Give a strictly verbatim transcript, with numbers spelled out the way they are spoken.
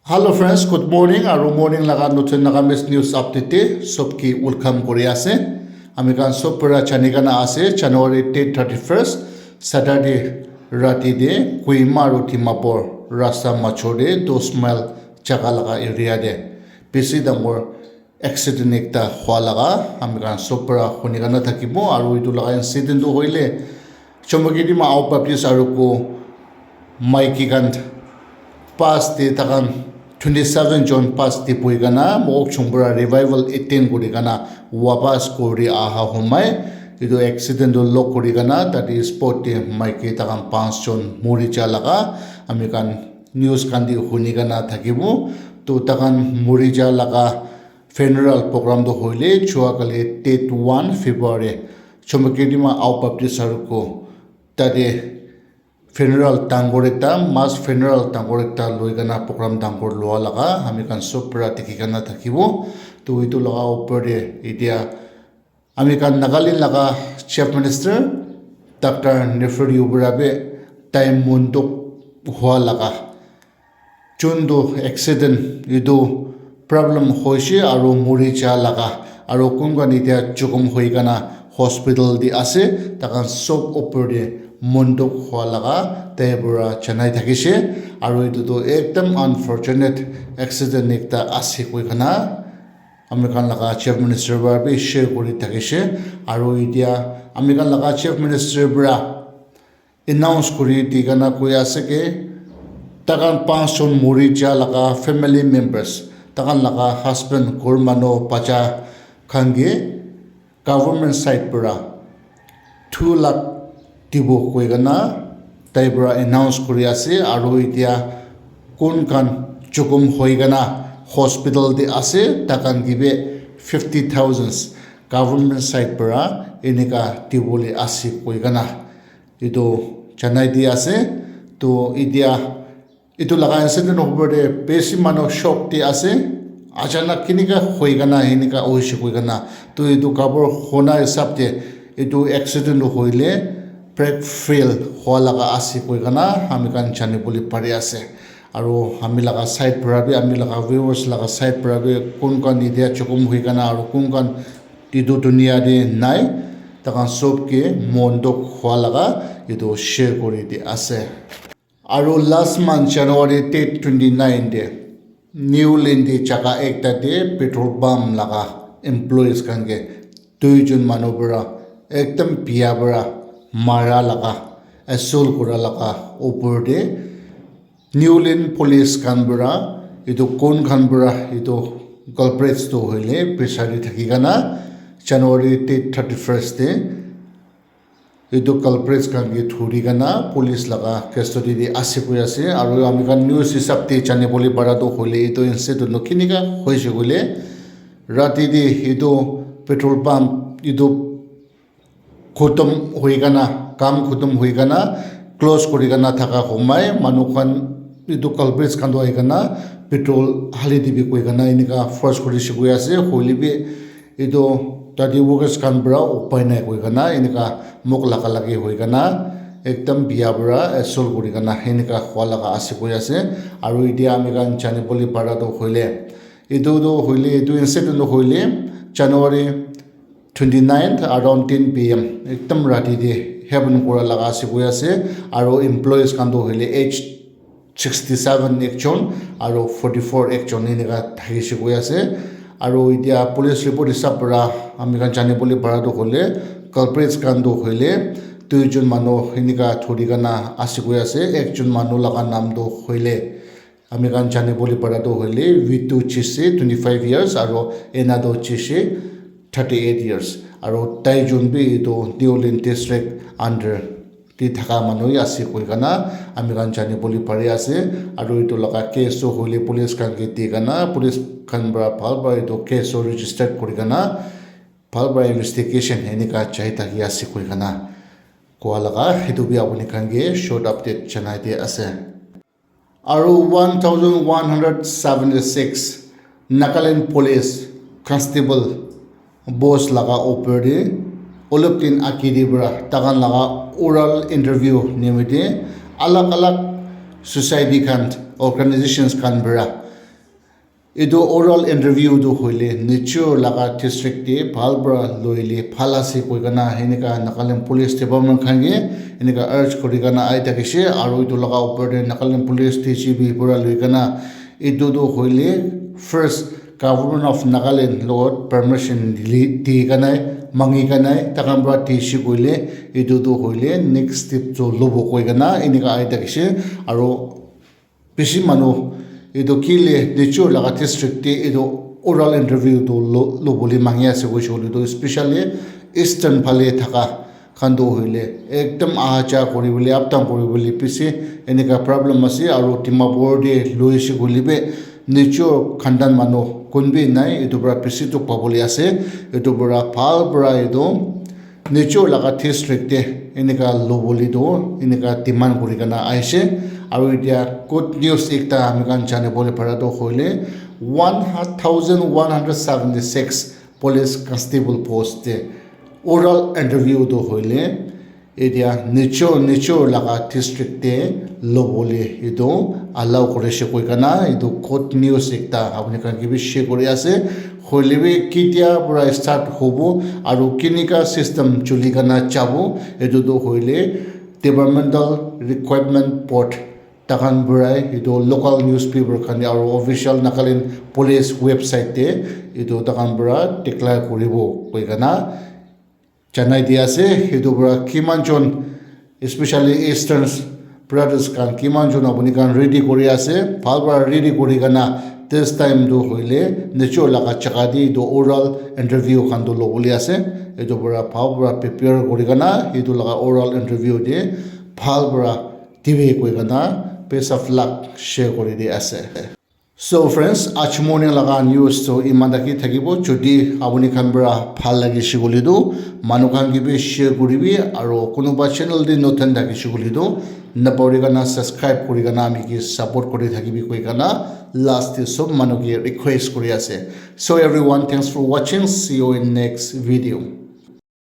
Hello friends, good morning. Aru morning laga notun Nagamese news update te sob ki welcome kuri ase. Ami khan sob para jani kana ase, January date thirty-first, Saturday rati te Kohima aru Dimapur rasta majot te dos mile jaga laga area te bisi dangor accident ekta hua laga ami khan sob para huni kana thakibo. Aru etu laga incident tu hoile Chumukedima Ao Baptist aru ko maiki khan pas te takhan twenty seven jon pas te bui kana Mokokchung para revival attend kuri kana wapas kuri aha humai etu accident tu log kuri kana tate spot te maiki takhan panch jon muri ja laga ami khan news khan te huni kana thakibo. To takhan muri ja laga funeral program tu hoile jua kali date one February Chumukedima Ao Baptist aru ko tate funeral dangor ekta, mass funeral dangor ekta loi kana program dangor lua laga ami khan sob para dikhi kana thakibo. To etu laga upor te etia ami khan Nagaland laga Chief Minister Doctor Neiphiu Rio para bi tai monduk hua laga Jun tu accident etu problem hoise aru muri ja laga aru kun khan etia jukhum hoi kana hospital te ase, takhan sob upor te monduk hua laga tai para janai thakise. Aru etu tu ekdam unfortunate accident ekta ase koi kana ami khan laga Chief Minister para bi share kuri thakise. Aru etia ami khan laga Chief Minister para announce kuri di kana koi ase ke takhan panch jon muri ja laga family members, takhan laga husband, ghor manu, bacha khan ke government side para two lakh dibo koi kana tai para announce kuri ase. Aru etia kun khan jukhum hoi kana hospital te ase, takhan ke bi fifty thousands government side para enika dibole ase koi kana etu janai di ase. To etia etu laga incident opor te bishi manu shock te ase, achanak kenika hoi kana enika hoise koi kana. To etu khobor huna hisab te etu accident tu hoile brake fail hua laga ase koi kana ami khan jani bole pari ase. Aru ami laga side para bi, ami laga viewers laga side para bi kun khan etia jukhum hoi kana aru kun khan etu dunia te nai, takhan sob ke monduk hua laga etu share kuri di ase. Aru last month January date twenty nine te New Lindi jaga ekta te petrol pump laga employees khan ke dui jon manu para ekdam bia para mara laga, assault kura laga upor te New Lindi police khan para etu kun khan para etu culprits tu hoile bichari thaki kana January date thirty first te etu culprits khan ke thuri kana police laga custody te ase koi ase. Aru ami khan news hisab te jani bole para tu hoile etu incident tu kenika hoise koile rati te etu petrol pump etu khotom hoi kana, kam khotom hoi kana, close kuri kana thaka homai manu khan etu culprits khan tu ahi kana petrol hali dibi koi kana enika force kuri se koi ase. Hoile bi etu tate workers khan para upai nai koi kana enika mok laga lagi hoi kana ekdam bia para assault kuri kana enika hua laga ase koi ase. Aru etia ami khan jani bole para tu hoile etu tu hoile etu incident tu hoile January twenty ninth around ten P M ekdam rati te happen kura laga ase koi ase. Aru employees khan tu hoile age sixty seven ekjon aru forty four ekjon enika thakise koi ase. Aru etia police report hisab para ami khan jani bole para tu hoile culprits khan tu hoile dui jon manu enika thuri kana ase koi ase. Ekjon manu laga naam tu hoile ami khan jani bole para tu hoile Vitu Chise twenty five years aru Enado Chise thirty eight years aru tai jon bi etu New Lindi district under te thaka manu he ase koi kana ami khan jani bole pari ase. Aru etu laga case tu hoile police khan ke di kana police khan para bhal para etu case tu register kuri kana bhal para investigation enika jai thaki ase koi kana kua laga etu bi apuni khan ke short update janai di ase. Aru one thousand one hundred seventy six Nagaland Police Constable boss laga upor te olop din age te para takhan laga oral interview nimite alag alag society khan, organizations khan para Etu oral interview tu hoile nature laga district te bhal para loile bhal ase koi kana enika Nagaland Police Department khan ke enika urge kuri kana ai thakise, aru etu laga upor te Nagaland Police D G P para loi kana etu tu hoile first Government of Nagaland logot permission di kanai mangi kanai takhan para D C koile etu tu hoile next step tu lobo koi kana enika ai thakise. Aru bishi manu etu kile nature laga district te etu oral interview tu lo lobole mangi ase koise koile tu, especially eastern phale thaka khan tu hoile ekdam aha ja kuri bole up down kuri bole bishi enika problem ase. Aru Dimapur te loise koile bi nature khandan manu kun bi nai etu para bishi dukh pabole ase. Etu para bhal para etu nature laga district te enika lobole tu enika demand kuri kana aise. Aru etia good news ekta ami khan jani bole para tu hoile one thousand one hundred seventy six police constable post te oral interview tu hoile etia nature nature laga district te lobole etu allow kuri se koi kana etu good news ekta apni khan ke bi share kuri ase. Hoile bi ketia para start hobo aru kinika system chuli kana jabo etu tu hoile departmental recruitment board takhan para etu local newspaper khan te aru official Nagaland police website te etu takhan para declare kuribo koi kana janai di ase. Etu para kiman jon especially eastern brothers khan kiman jon apni khan ready kuri ase bhal para ready kuri kana this time tu hoile nature laga jaga te etu oral interview khan tu lobole ase. Etu para bhal para prepare kuri kana etu laga oral interview te bhal para dibi koi kana best of luck share kuri di ase. So friends, aji morning laga news tu iman taki thakibo. Jodi apni khan para bhal lagi se koile tu manu khan ke bi share kuribi aru kunuba channel te notun thaki se koile tu napahori kana subscribe kuri kana ami ke support kuri thakibi koi kana last te sob manu ke request kuri ase. So everyone, thanks for watching. See you in next video.